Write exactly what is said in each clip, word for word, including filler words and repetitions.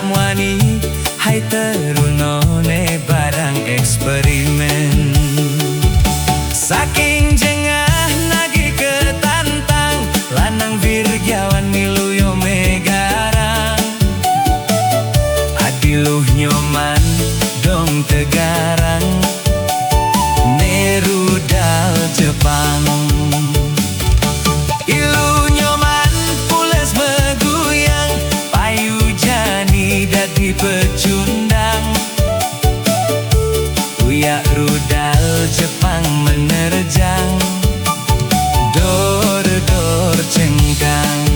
Wani, hai terunone barang eksperimen. Saking jengah nagi ketantang, lanang virgawan milu yo megarang. Adi luh nyoman dong tegarang, ne rudal Jepang. Ilu nyoman pules meguyang, payu jani dadi pecundang. Uyak rudal Jepang menerjang, dor-dor cengkang.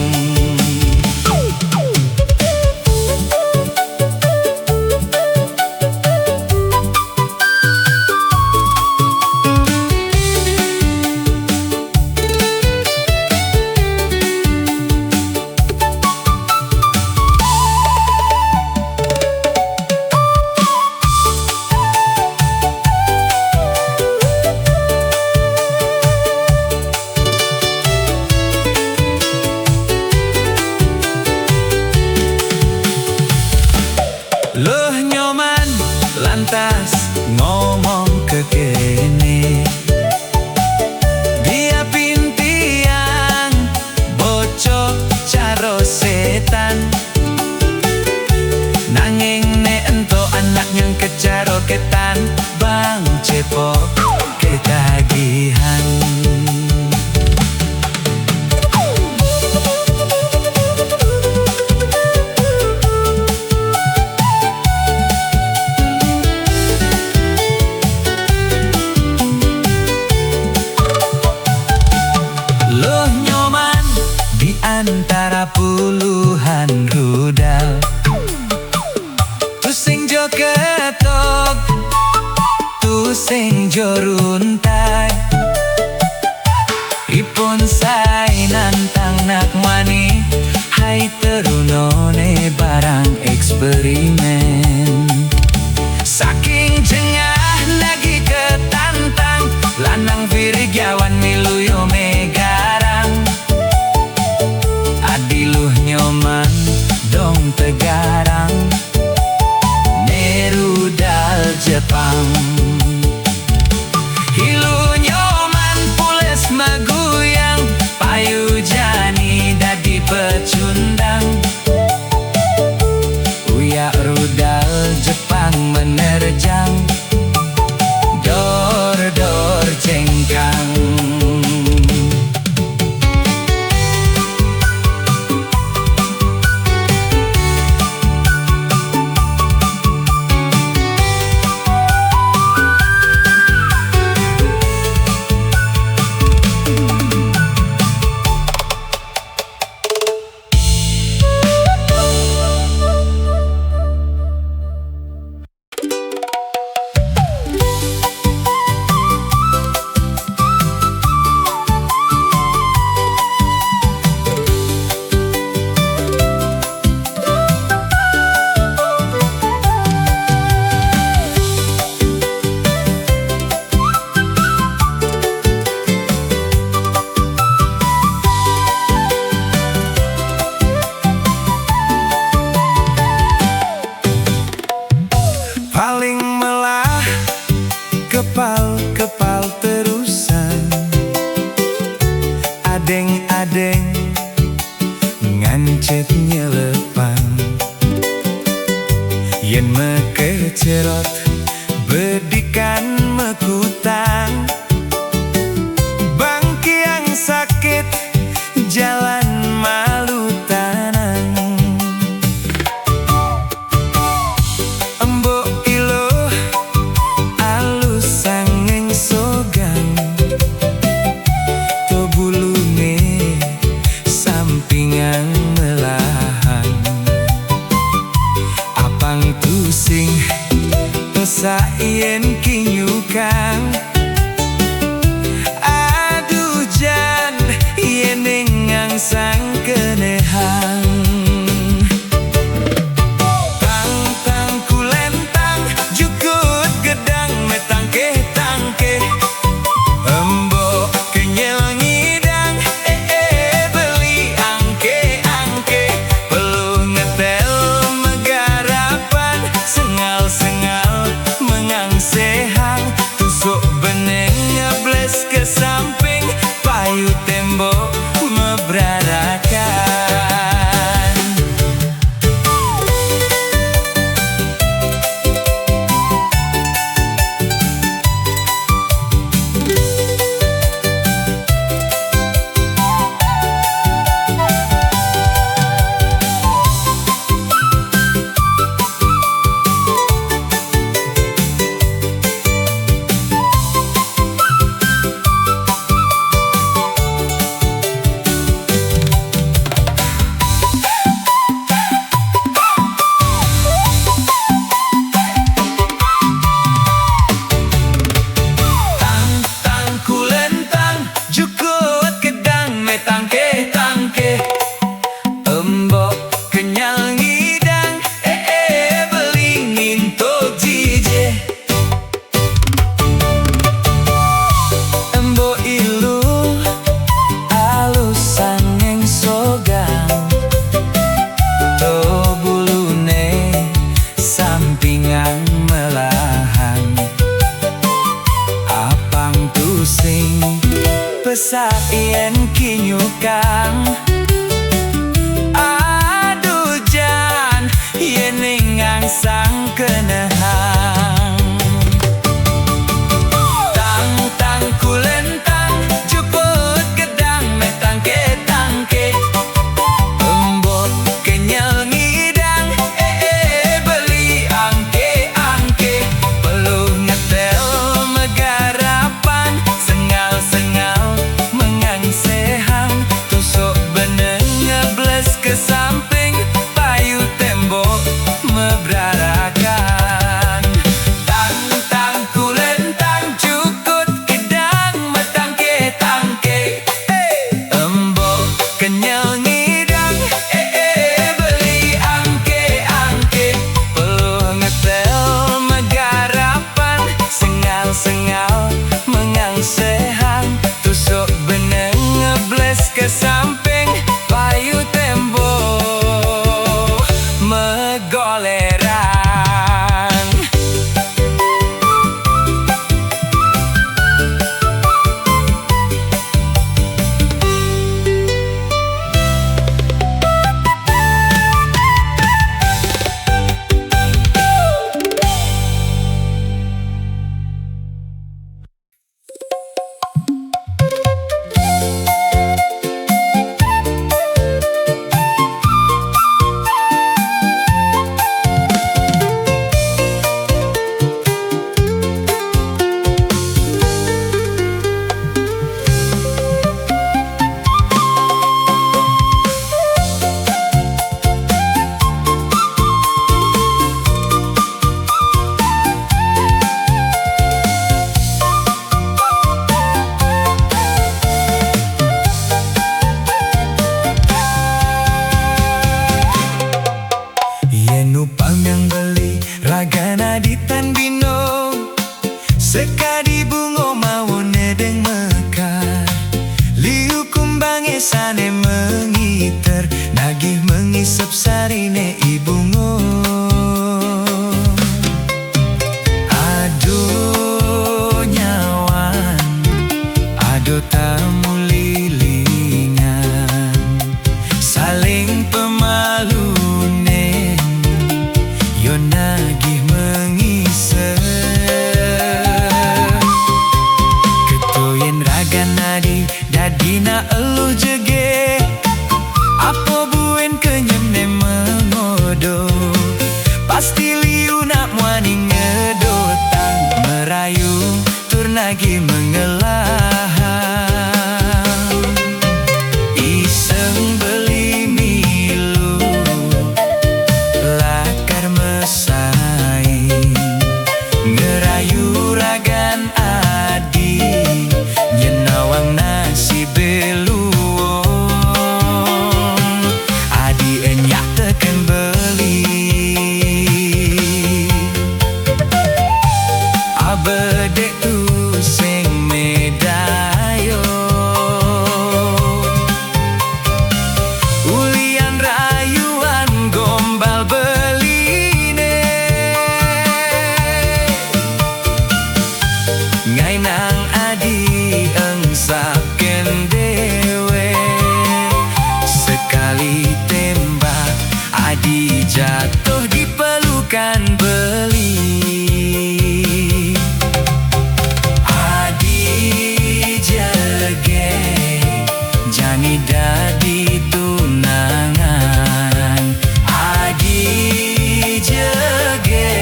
Luh Nyoman lantas ngomong kekene, "Dia pintiang bocok caro setan. Nanging ne ento anak nyang kecaro ketan, bang cepok ketagihan." Luh Nyoman di antara puluhan rudal, tusing jo ketok, tusing jo runtai. Ipun sai nantang nak mani, hai terunone barang eksperimen. Saking jengah nagi ketantang, lanang virgawan milu yo megarang. Adi Luh Nyoman dong tegarang, ne rudal Jepang. Ilu Nyoman pules meguyang, payu jani dadi pecundang. Uyak rudal Jepang menerjang, dor-dor cengkang. Paling melah kepal-kepal terusan, adeng-adeng ngancet nyelepang. Yen mekecerot bedikan mekutang, bangkiang sakit jalan malu tanang. Embok Iluh alus sangeng sogang, to bulune sampingan melahan. Apang tusing pesak yen kinyukang. Aduh jan yen ngangsang kenehang. Tang tang kulentang, jukut gedang, metang keh tangkeh. Embok kenyel ngidang, eh eh beli angke angke. Pelu ngetel megar Tang kenehang. Tang, tang kulentang, jukut gedang me tangke-tangke. Embok kenyel ngidang, eh, eh, beli angke-angke. Peluh ngetel megarapan, sengal-sengal mengangsehang. Tusuk beneng ngebles ke samping, payu tembok mebrarakan. Tang, tang kulentang, jukut gedang me tangke-tangke. Embok kenyel ngidang, eh, eh, beli angke-angke. Peluh ngetel megarapan, sengal-sengal mengangsehang. Tusuk beneng ngebles ke samping, payu tembok megoleran. Ye nu pamiang beli, ragan adi tan bino. Sekadi bungo mawon nedeng mekar. Liu kumbange sane mengiter, nagih mengisep sarine i bungo. Ado nyawan, ado tamu lilingan, saling pemalunen, yo nagih mengisep. Ketoyen ragan adi, dadina eluh jege. Apo buen kenyemne mengodo, pasti liu nak muani ngedotang, merayu tur nagih mengelahang. Iseng beli milu, lakar mesai, ngerayu ragan adi, nyenawang nasi beluong. Adi enyak teken beli, abedek tu sing medayo. Ulian rayuan gombal beline, ngainang adi engsapken dewe. Sekali tembak, adi jatuh di pelukan beli. Adi jege, jani dadi tunangan. Adi jege,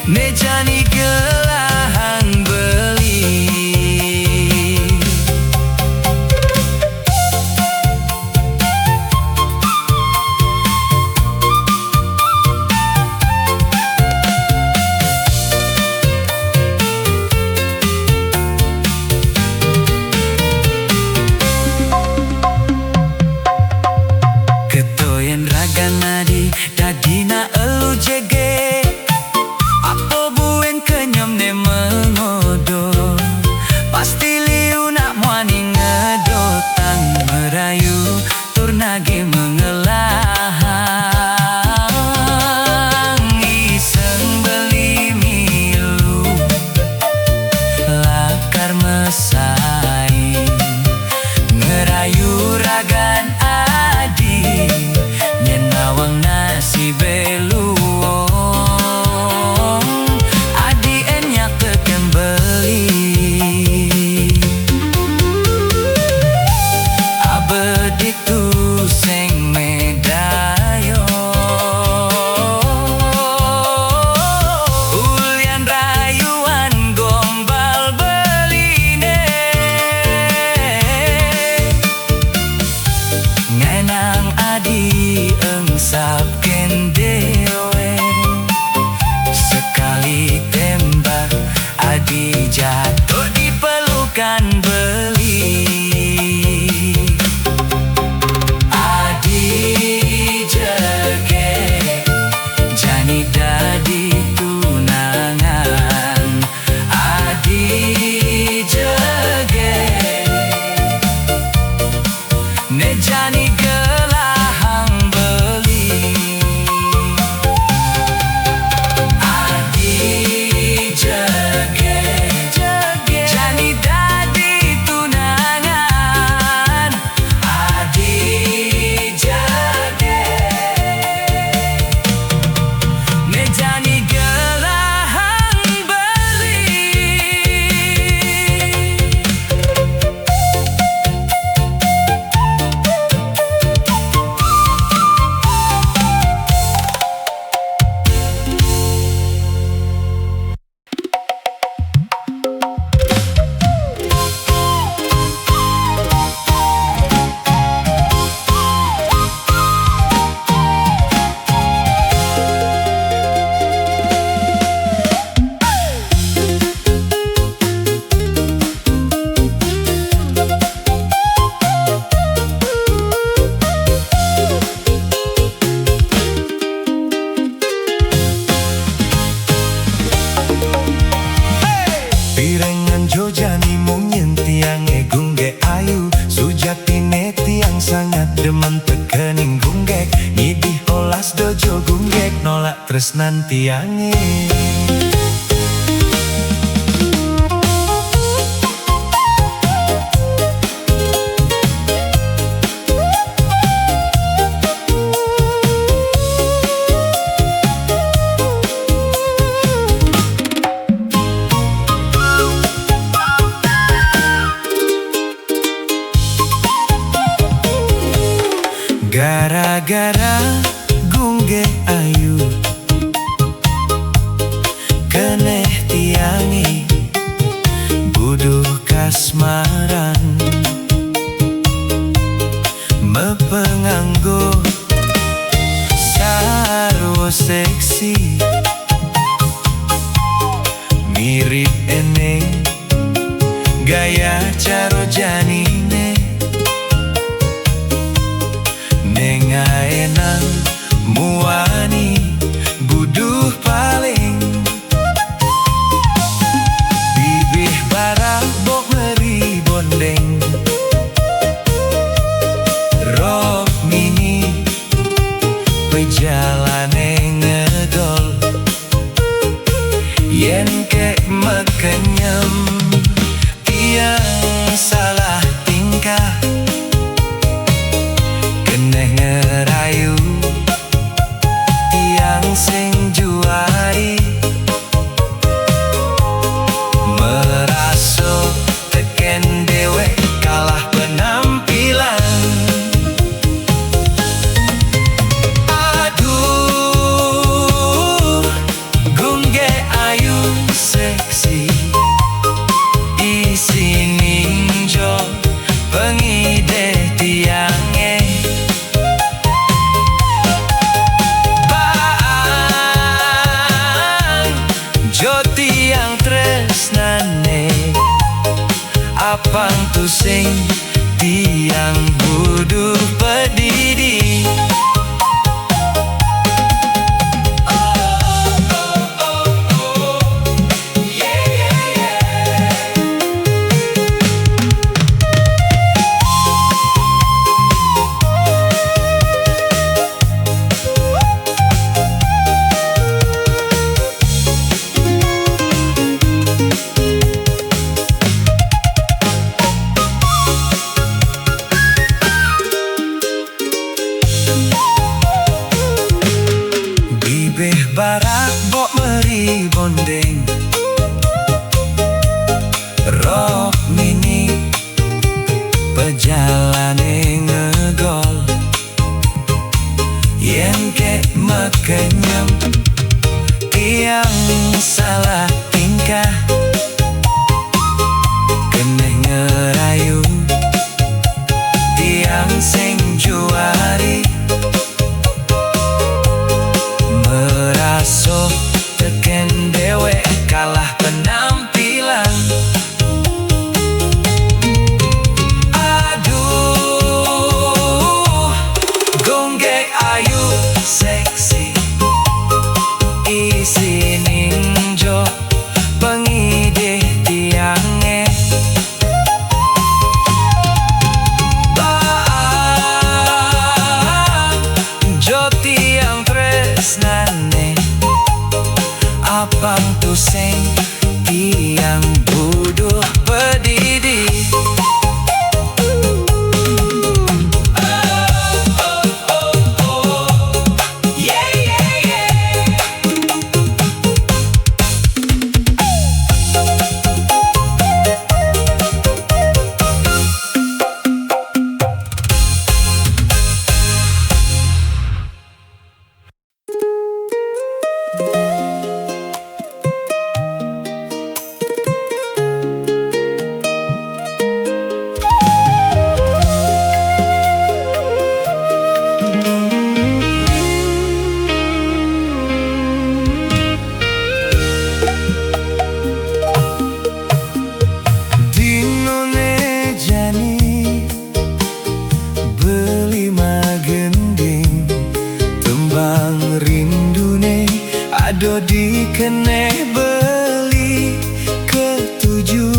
ne jani gelahang beli. Ketoyen ragan adi, dadina eluh jege. Apo buen kenyemne mengodo, pasti liu nak muani ngedotang, merayu tur nagih mengelahang. Iseng beli milu, lakar mesai, ngerayu ragan adi, nyenawang nasi Beluong, adi enyaq teken beli. Abe ditu sing medayong. Ulian rayuan gombal beline. Ngenang adi engsap kendewe. Sekali tembak, adi jatuh di pelukan beli. Adi jege, jani dadi tunangan. Adi jege, ne jani gelahang beli. Adi jege, jege, jani dadi tunangan. Adi jege, ne jani gelahang beli. Pirengan jo jani mung nyen tiange Gungge Ayu, sujatine tiang sangat demen tekening Gungge, ngidih olas dojo Gungge nolak tresnan tiange. Gara-gara Gungge Ayu, keneh tiange buduh kasmaran. Mepenganggo sarwo seksi, mirip eneng gaya caro janine. Nengae nang muani buduh paling. Bibih barabok ngeri bondeng, rok mini pejalane ngegol. Yen kek mekenyem, tiang salah tingkah, keneh ngerayu tiang sing juari. Meraso teken dewek kalah penampilan. Aduh, Gungge Ayu seksi, isining jo pengideh tiange. Baang jo tiang tresnane, apang tusing tiang buduh pedidi. Barak bok meri bonding. Rok mini pejalane ngegol. Yen kek mekenyem, tiang salah tingkah. Keneh ngerayu, tiang sing juari. Meraso teken dewek kalah penampilan. Aduh, gonggek ayu seksi, isining jo pengidih tiange. Baang jo tiang tresnane, apang tusing tiang buduh pedidi. Dinone jani beli magending, tembang rindune ado di keneh beli ketuju.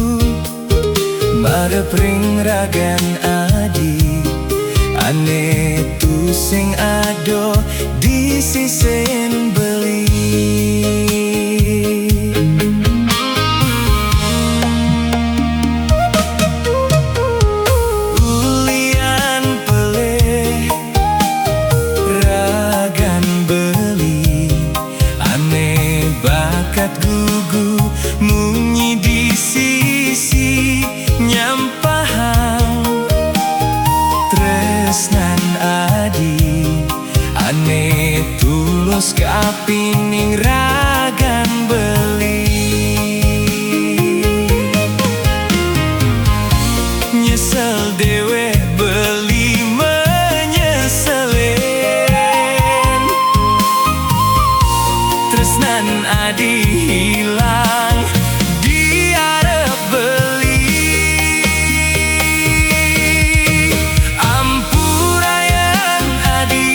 Marep ring ragan adi, ane tusing ado di sisin beli. Ulian pelih ragan beli, ane bakat gugu munyi di sisi nyampahang. Tresnan adi ane tulus kapining ragan beli. Nyesel dewek beli menyeselin. Tresnan adi hilang di arep beli. Ampurayang adi,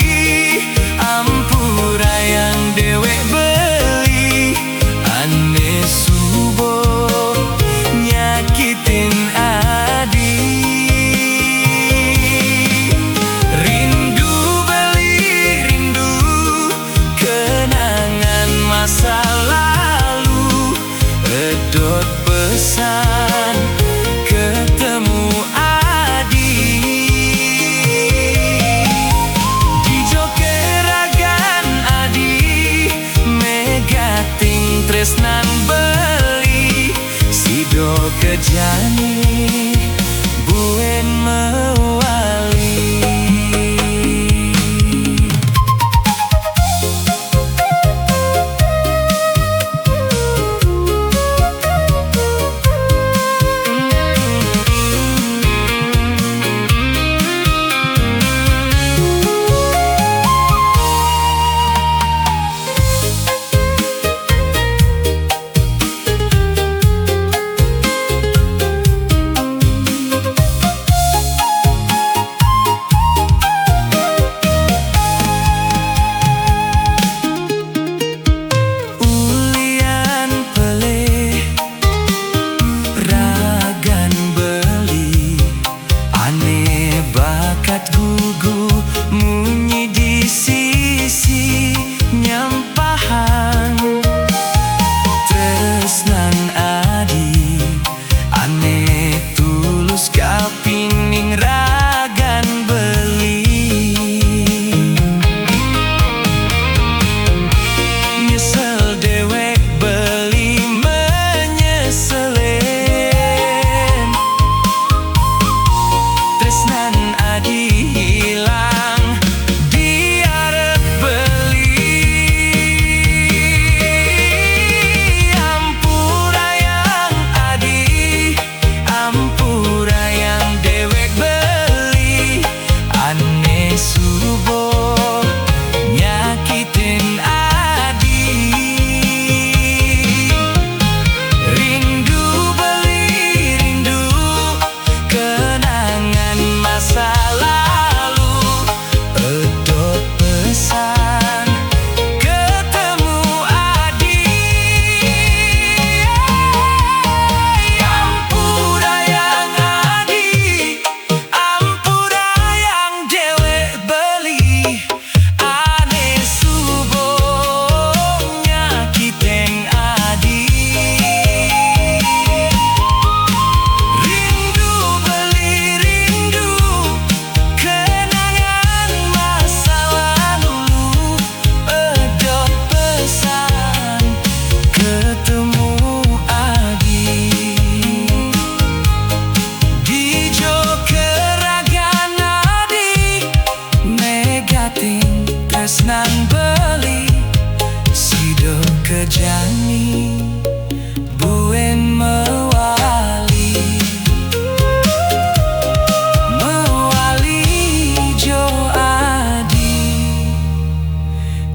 ampurayang dewek beli, ane suba nyakitin adi. Rindu beli, rindu kenangan masa lalu. Edot pesan ketemu adi. Dijoke ragan adi, megating tresnan beli. Sido kejani buin mewali. Jani buen mewali, mewali jo adi,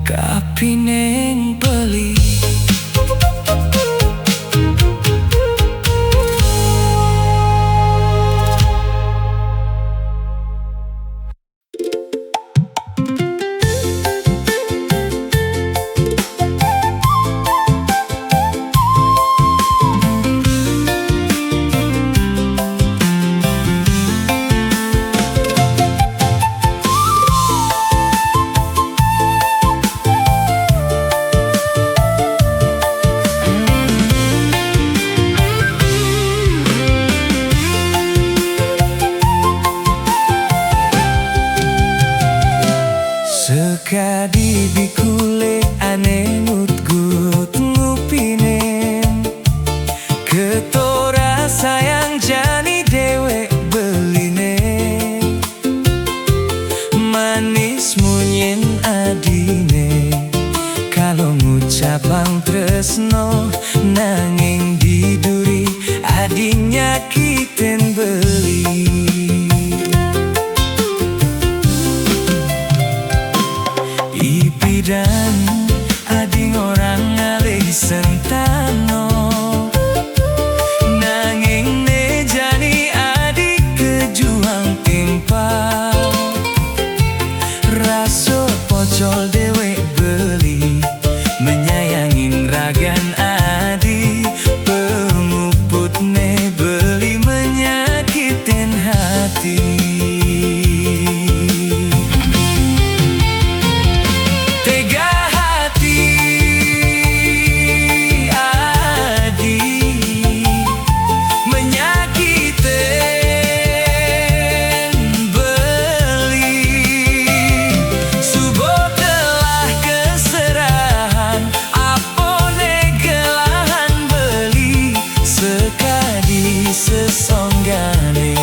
kapineng beli. Sekadi bikule ane ngutgut ngupinen, ketora sayang jani dewek beline. Manis munyin adine, kalo ngucapang tresno, nanging di duri adi nyakitin beli. Ipidan adi ngorang ngalih sentano, nanging ne jani adi kejuang timpal. Raso pocol dewek beli, menyayangin ragan adi, pemuputne beli menyakitin hati. Tega hati adi, menyakitin beli. Subo telah keserahan, apone gelahan beli, sekadi sesonggane.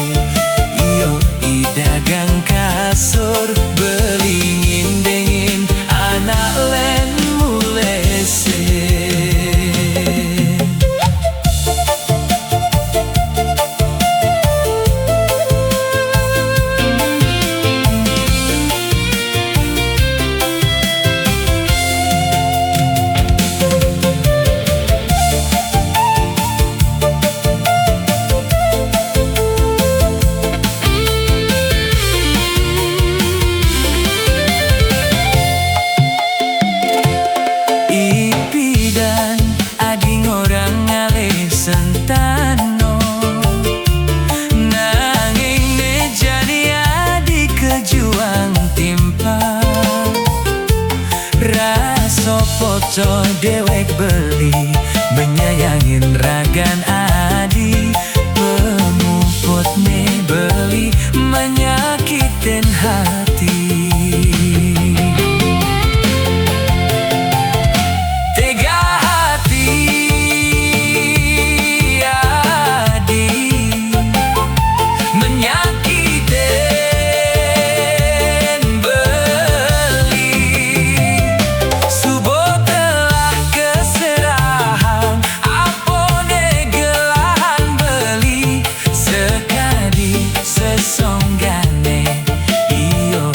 Iyo, i dagang kasur beli ngindengin anak len mulese. Ipidan adi ngorang ngalih sentano, nanging ne jani adi kejuang timpal. Raso pocol dewek beli, menyayangin ragan adi, pemuputne beli, menyakitin hati. Tega hati adi, menyakitin beli. Subo telah keserahan, apone gelahan beli, sekadi sesonggane. Iyo,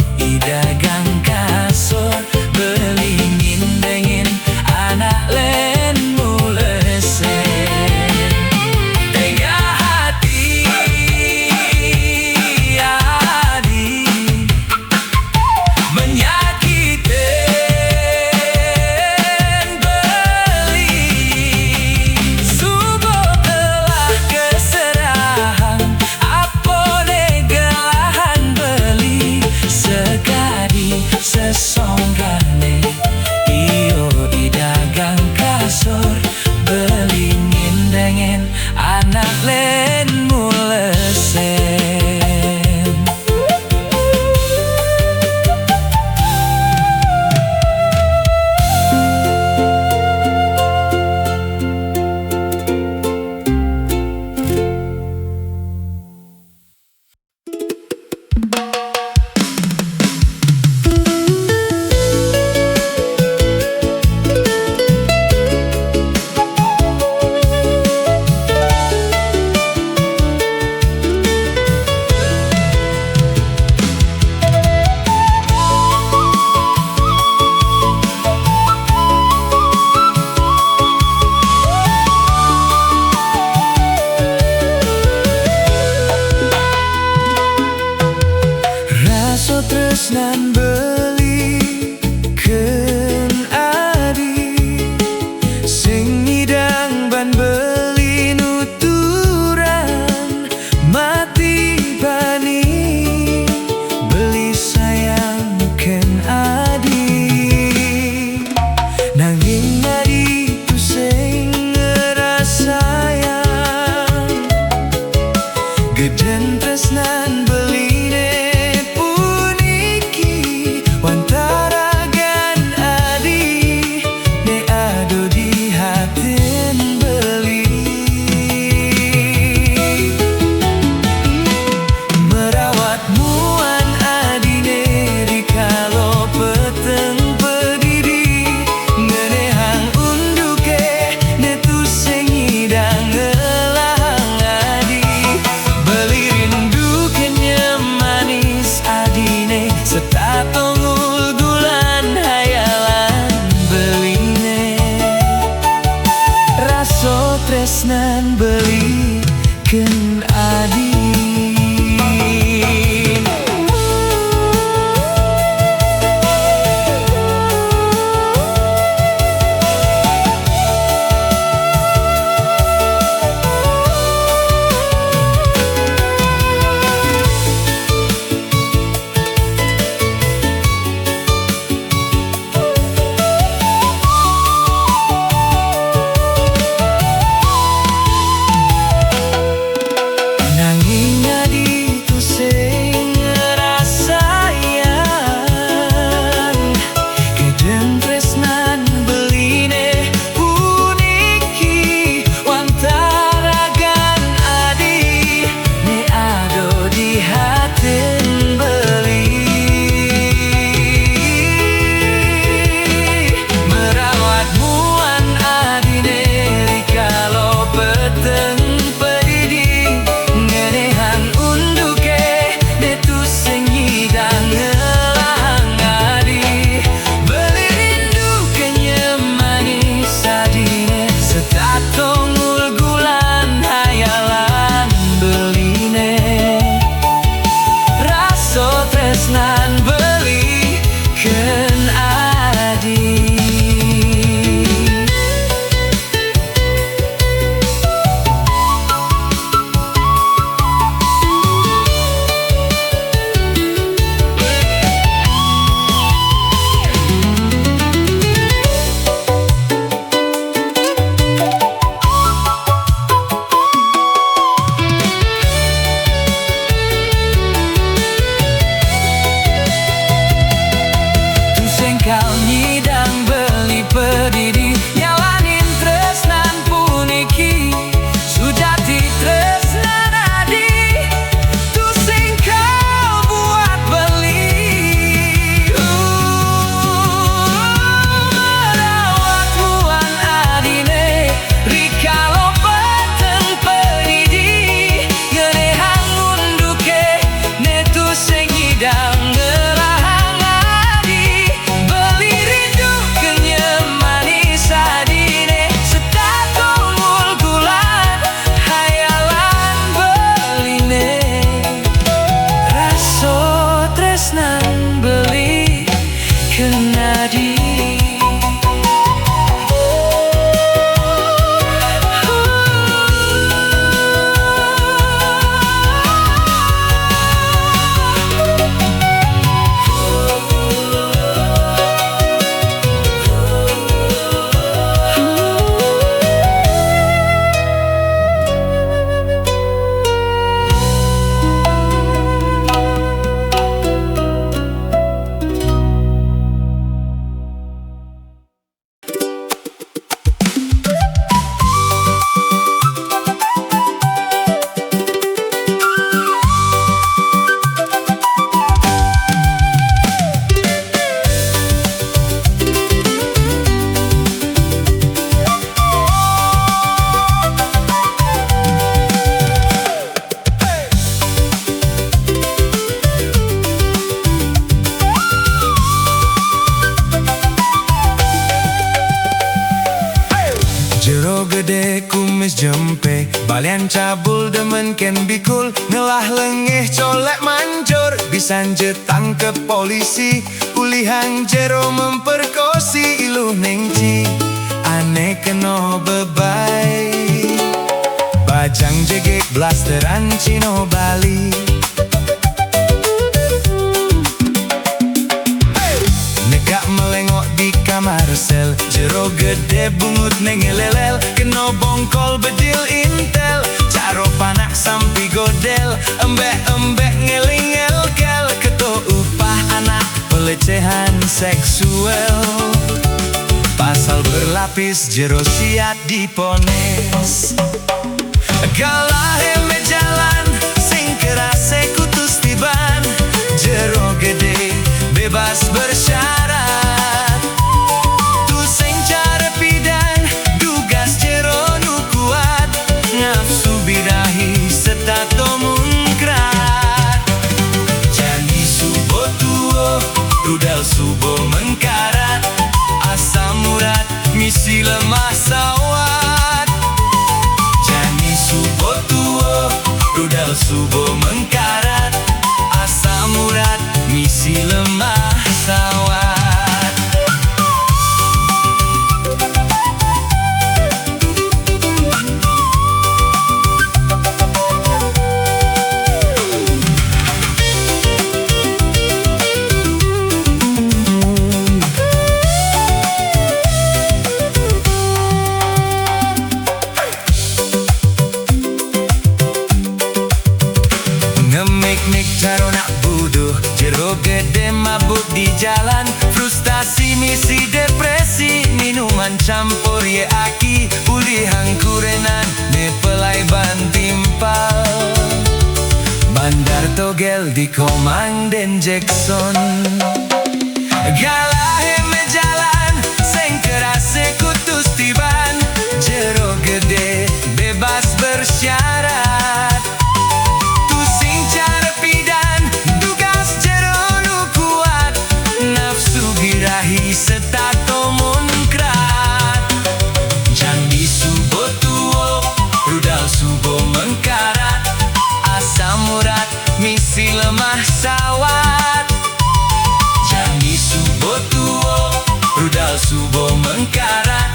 Gede kumis jempe, balian cabul demen ken bikul, ngelah lengeh colek manjur, bisan je tangkep polisi, ulihang jero memperkosi iluh nengci, ane keno bebai. Bajang jegek blasteran Cino Bali. Negak melengok di kamar sel, jero gede bungut nengelelel, keno bongkol bedil intel, caro panak sampi godel, embek-embek ngeling-ngelkel, keto upah anak pelecehan seksual. Pasal berlapis jero siat dipones. Galahe mejalan, sing kerase kutus tiban, jero gede, bebas bersyarat. Tusing care pidan, dugas jero nu kuat, nafsu birahi setato mungkrat. Jani subo tuo, rudal subo mengkarat, asam urat misi lemah sawat. Jani subo tuo, rudal subo mengkarat, asam urat misi lemah sawat. Ngemik-mik caro nak buduh, jero gede mabuk di jalan, frustasi misi depresi, minuman campur ye aki, ulihang kurenan, ne pelai ban timpal. Bandar togel di Komang den Jackson. Galahe mejalan, sing kerase kutus tiban, jero gede, bebas bersyarat. Tusing care pidan, dugas jero nu kuat, nafsu birahi setato mungkrat. Jani subo tuo, rudal subo mengkarat, asam urat misi lemah sawat. Jani subo tuo, rudal subo mengkarat,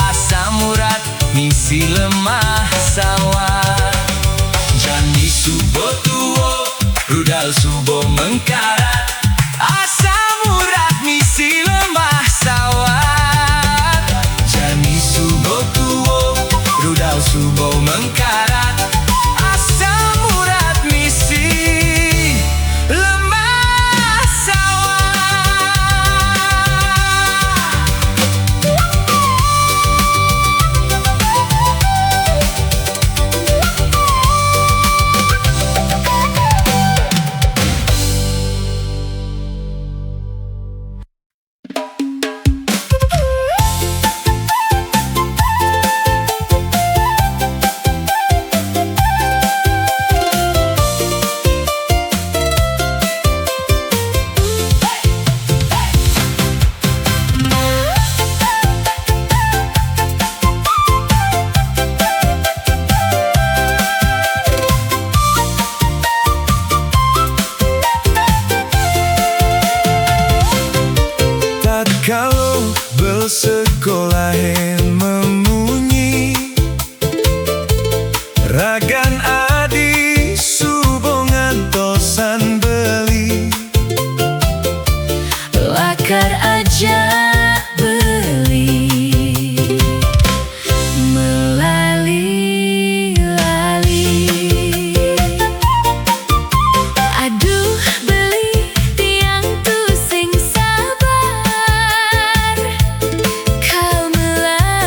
asam urat misi lemah sawat. Jani subo tuo, rudal subo mengkarat, asam urat misi lemah sawat. Jani subo tuo, rudal subo mengkarat, asam urat misi lemah sawat. Tatkalo bel sekolahe memunyi, ragan adi subo ngantosan beli. Lakar aja beli melali-lali. Aduh, beli tiang tu sing sabar. Kal melali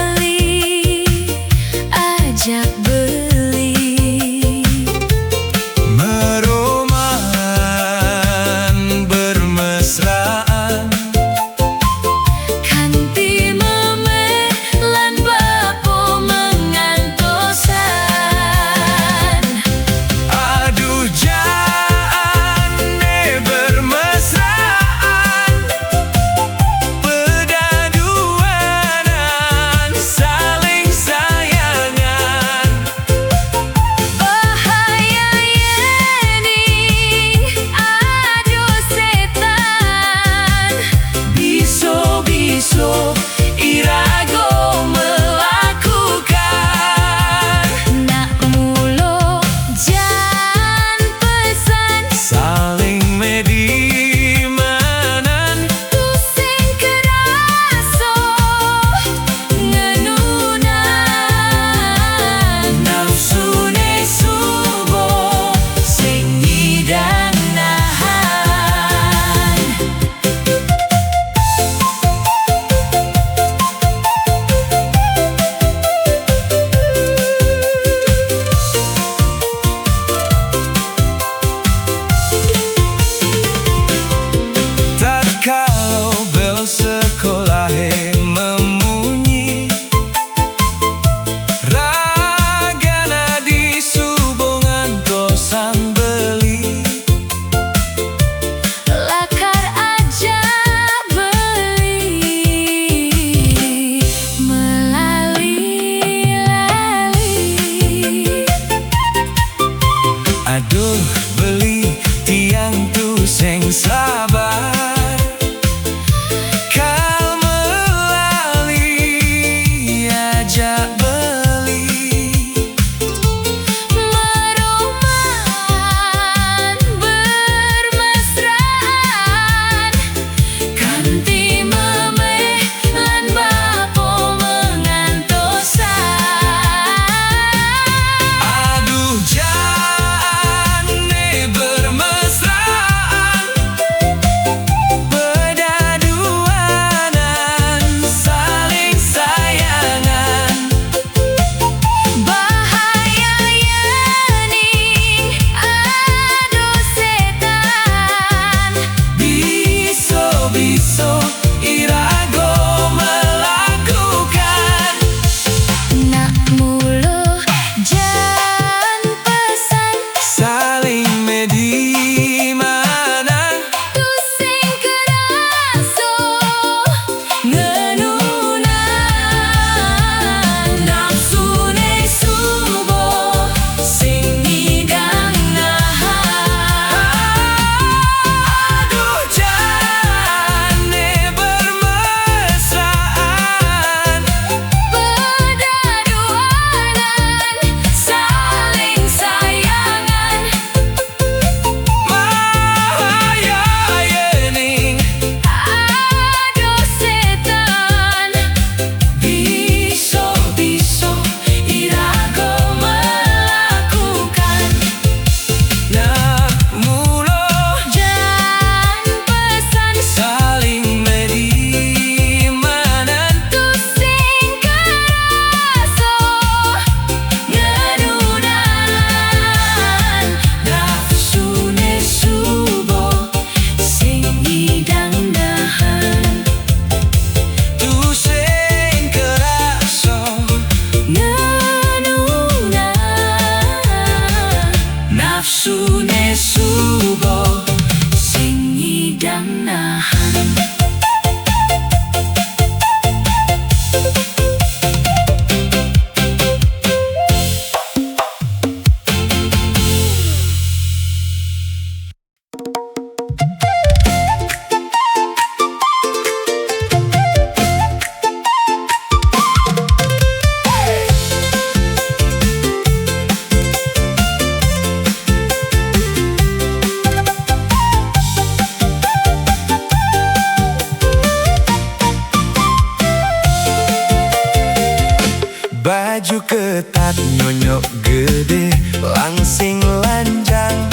Baju ketat, nyonyok gede, langsing lanjang.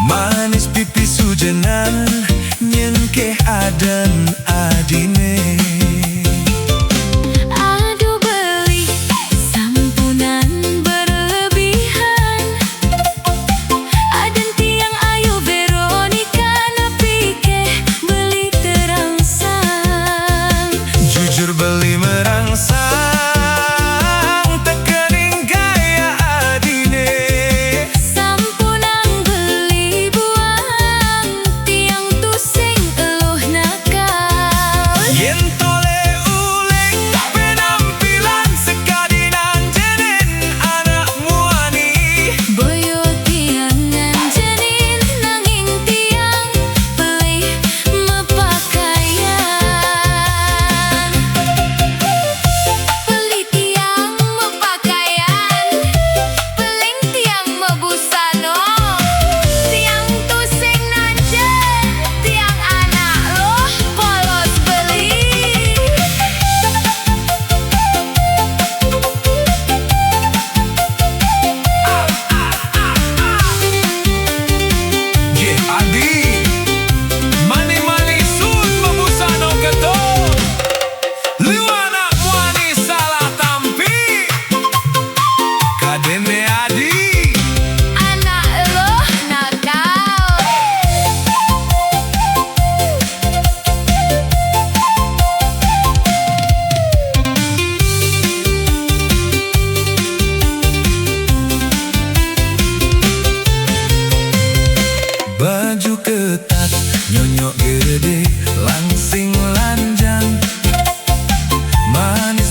Manis pipis hujenan, nyen keh aden adine. Aduh beli, sampunan berlebihan. Aden tiang ayu Veronica, nepi keh beli terangsang. Jujur beli merangsang, teu keuning gaya adine. Sampunang beli buang, tiang tusing eluh nakal. Yen tole uleng penampilan, sakadinan jenen anak muani. Boyo tiang nganjenin, nanging tiang pelih mepakaian. Pelih tiang mepakaian, pelih tiang mebusana. Tiang tusing nanje, tiang anak loh polos beli. Yeh, Adi. Mani-mani sun mebusana keto. Liu anak muani salah tampi. Kadene Adi. Anak loh nakal. Baju ketat, nyonyok gede, langsing lanjang. Manis